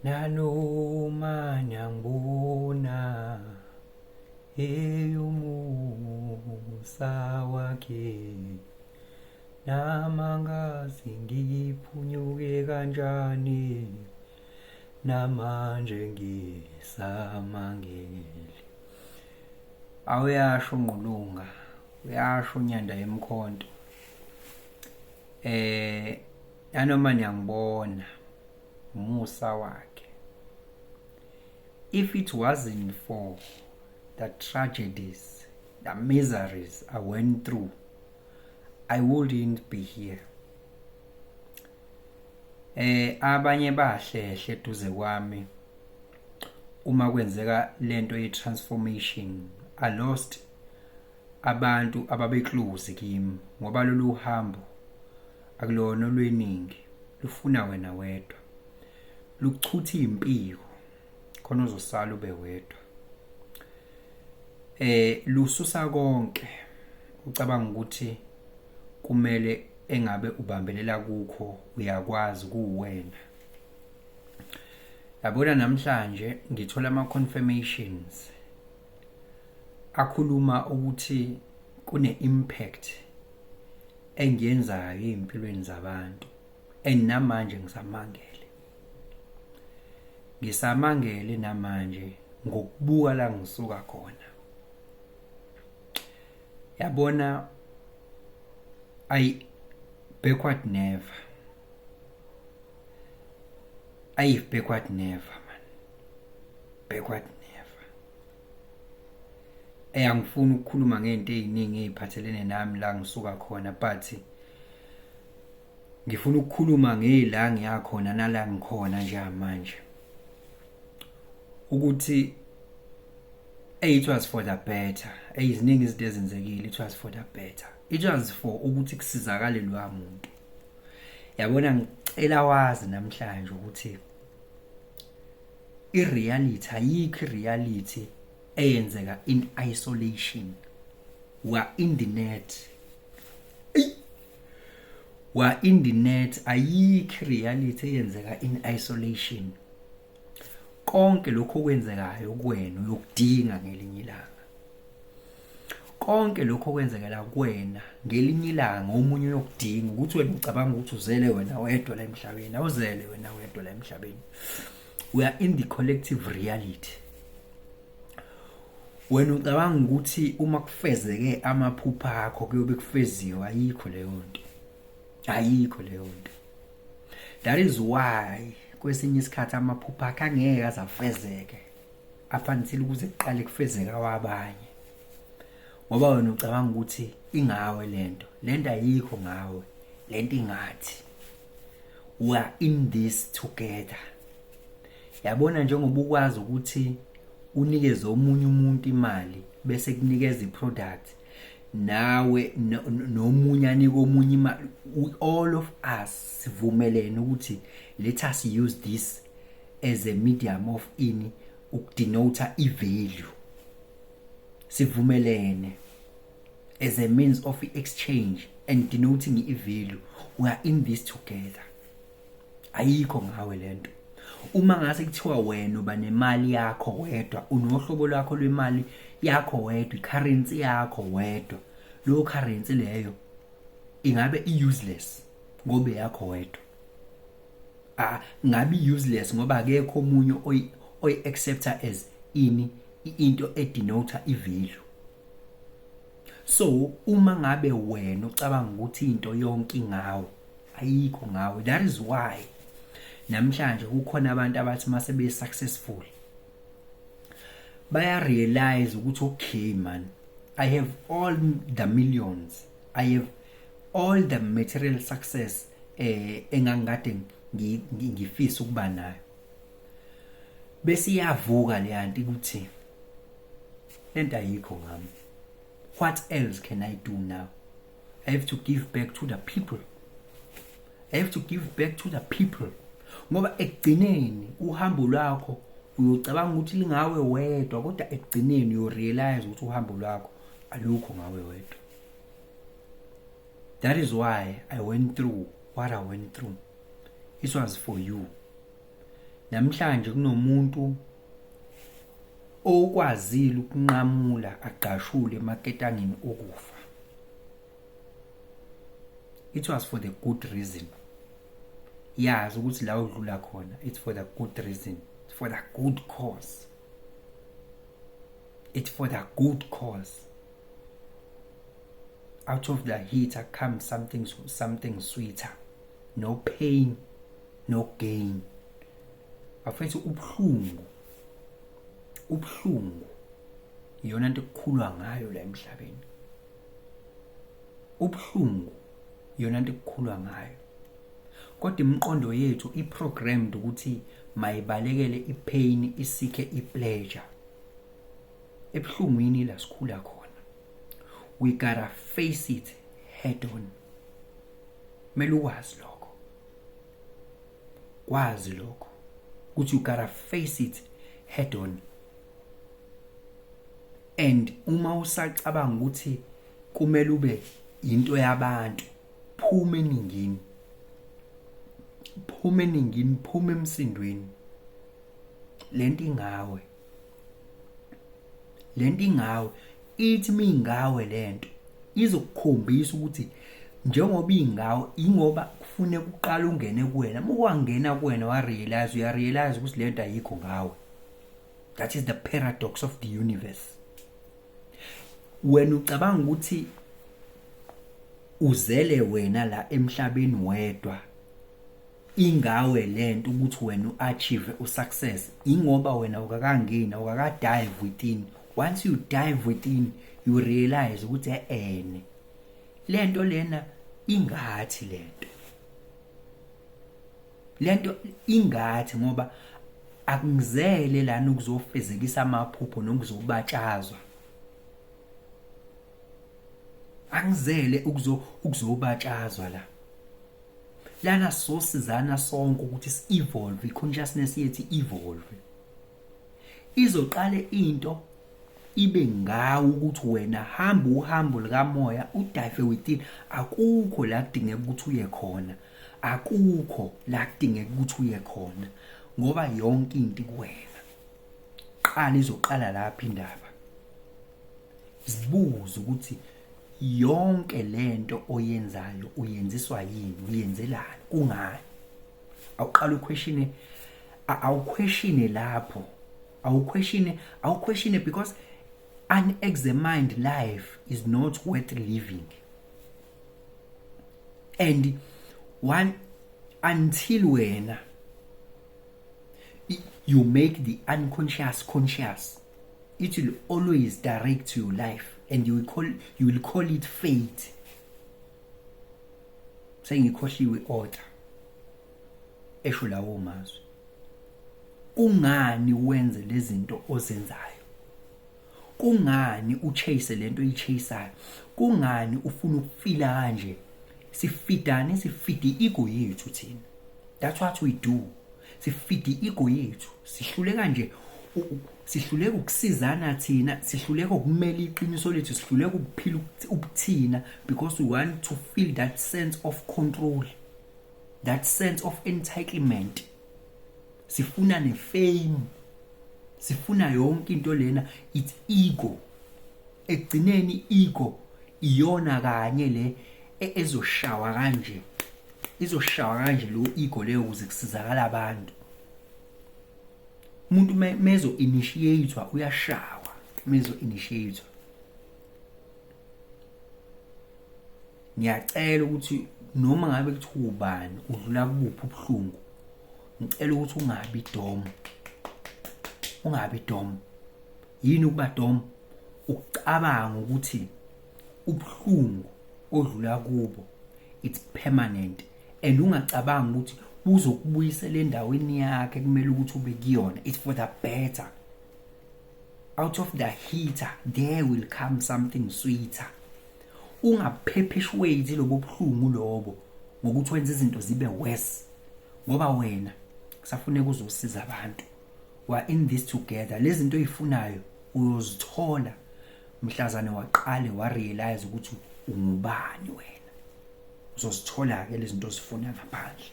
Nanoma niyangibona eyumusa wakhe namangazi ngiphunyuke kanjani namanje ngisamangele. Awuyasho Ngqulunga, uyasho uNyanda yemkhonto. Nanoma niyangibona umusa wakhe. If it wasn't for the tragedies, the miseries I went through, I wouldn't be here. Abanye bahlehle eduze kwami uma kwenzeka lento ye transformation. I lost abantu ababe close kimi ngoba lolu hambo akulona olweningi, lufuna wena wedwa, luchutha impiko khona uzosala ube wedwa. Lususa konke ucabanga ukuthi kumele engabe ubambelela kukho, uyakwazi kuwena. Yabona namhlanje ngithola ama confirmations akhuluma ukuthi kune impact engiyenzayo ezimpilweni zabantu, and namanje ngisamangele. Ngisamangele namanje ngokubuka la ngisuka khona. Yabona, I backward never. I backward never, man. Backward never. Angifuni ukukhuluma ngento eziningi eziphathelene nami la ngisuka khona, but ngifuna ukukhuluma ngela ngiyakhona nala ngikhona njengamanje. Ukuthi it was for the better. Eziningi izinto ezenzekile, it was for the better. It was for ukuthi kusizakale lo muntu. Yabona, ngicela wazi namhlanje ukuthi i-reality ayikho, i-reality eyenzeka in isolation. We are in the net, we are in the net. Ayikho i-reality eyenzeka in isolation. Konke lokho okwenzekayo kuwena uyokudinga ngelinye ilanga. Konke lokho okwenzekela kuwena, ngelinye ilanga omunye uyokudinga. Ukuthi wena ucabanga ukuthi uzele wena wedwa la emhlabeni, awuzele wena wedwa la emhlabeni. We are in the collective reality. Wena ucabanga ukuthi uma kufezeke amaphupha akho kuyobe kufeziwe. Ayikho leyo nto, ayikho leyo nto. That is why kwesinye isikhathi amaphupha akhe angeke azafezeke up until ukuze kuqale kufezeka wabanye, ngoba wena ucabanga ukuthi ingawe lento. Lento ayikho ngawe, lento ingathi. We are in this together. Yabona, njengoba ukwazi ukuthi unikeze omunye umuntu imali bese kunikeza iproduct, nawe nomunye anike omunye imali, all of us sivumelene ukuthi let us use this as a medium of ini ukudenote i-value. Sivumelene as a means of exchange and denoting i-value. We are in this together. Ayikho ngawe lento. Uma ngase kuthiwa wena uba nemali yakho wedwa, unohlobo lwakho lwemali yakho wedwa, i-currency yakho wedwa, leyo currency leyo ingabe i-useless ngoba yakho wedwa. Ah, ngabe useless ngoba akekho omunye oyi-accepta as ini, into edenote i-value. So uma ngabe wena ucabanga ukuthi into yonke ingawe, ayikho ngawe. That is why namhlanje kukhona abantu abathi mase be successful baya realize ukuthi, "Okay man, I have all the millions, I have all the material success engangikade ngifisa ukuba nayo." Bese iyavuka le yanto ukuthi lento ayikho ngami. What else can I do now? I have to give back to the people. I have to give back to the people, ngoba ekugcineni uhambo lwakho uyocabanga ukuthi lingawe wedwa, kodwa ekugcineni uyorealize ukuthi uhambo lwakho alukho ngawe wedwa. That is why I went through what I went through. It was for you. Namhlanje kunomuntu okwazile ukunqamula agqashule emaketangeni okufa. It was for the good reason. Yazi ukuthi la udlula khona, it's for the good reason, it's for the good cause, it's for the good cause. Out of the heater comes something sweeter. No pain, no gain. Bafethu, ubuhlungu, ubuhlungu iyona nto ekukhulwa ngayo la emhlabeni. Ubuhlungu iyona nto ekukhulwa ngayo, kodwa imiqondo yethu i-programmed ukuthi mayibalekele i-pain, i-seeke i-pleasure. Ebuhlungwini la sikhula khona. We gotta face it head on. Kumele ukwazi lokho, kwazi lokho ukuthi you gotta face it head on. And uma usacabanga ukuthi kumele ube into yabantu, phuma eningini, phuma eningini, phuma emsindweni. Lento ingawe, lento ingawe. Ithi mingawe lento izokukhombisa ukuthi njengoba ingawe, ingoba kufuneka uqale ungene kuwena. Uma wangena kuwena wa-realize, uya-realize ukuthi lento ayikho ngawe. That is the paradox of the universe. Wena ucabanga ukuthi uzele wena la emhlabeni wedwa, ingawe lento ukuthi wena u-achieve u-success, ingoba wena ukakangeni, awukaka-dive within. Once you dive within, you realize ukuthi ene lento lena ingathi, lento ingathi, ngoba akungizele lana ukuzofezekisa amaphupho nokuzobatshazwa. Angizele ukuzobatshazwa la. Lana sosizana sonke ukuthi si-evolve, i-consciousness yethu evolve. Izoqale into ibe ngawe ukuthi wena hamba uhambo likamoya, u-dive within. Akukho la kudingeka ukuthi uye khona, akukho la kudingeka ukuthi uye khona, ngoba yonke into kuwena. Qala, izoqala lapha indaba. Zibuze ukuthi yonke lento oyenzayo uyenziswa yini, uyenzelani, kungani? Awuqala u-questione, awu-questione lapho, awu-questione, awu-questione, because unexamined life is not worth living. And one until wena you make the unconscious conscious, it will always direct your life and you will call it fate. Sengikhohliwe order esho lawo mazwi. Kungani wenze lezi zinto ozenzayo? Kungani u-chase lento oyi-chaseayo? Kungani ufuna uku-feela kanje? Si-feedani? Si-feeda i-ego yethu thina. That's what we do. Si-feeda i-ego yethu. Sihluleka nje, sihluleka ukusizana thina, sihluleka ukumela iqiniso lethu, sihluleka ukuphila ubuthina because we want to feel that sense of control, that sense of entitlement. Sifuna ne-fame, sifuna yonke into lena. It's ego. Ekugcineni ego iyona kanye le ezoshawa kanje, izoshawa kanje lo ego leyo ukuze kusizakala abantu. Umuntu mezo initiatewa uyashawa, mezo initiatewa. Ngiyacela ukuthi noma ngabe kuthiwa ubani udlula kubuphi ubuhlungu, ngicela ukuthi ungabi dom, ungabi dom. Yini ukuba dom? Ukucabanga ukuthi ubuhlungu odlula kubo, it's permanent, and ungacabanga ukuthi uzokubuyisela endaweni yakhe kumele ukuthi ube kuyona. It's for the better. Out of the heater there will come something sweeter. Unga-perpetuate lobo buhlungu lobo ngokuthi wenze izinto zibe worse, ngoba wena kusafuneka uzosiza abantu. We are in this together. Lezi zinto oyifunayo uyozithola mhlazane waqale wa-realize ukuthi ungubani wena. Uzozithola ke lezi zinto ozifuna ngaphandle.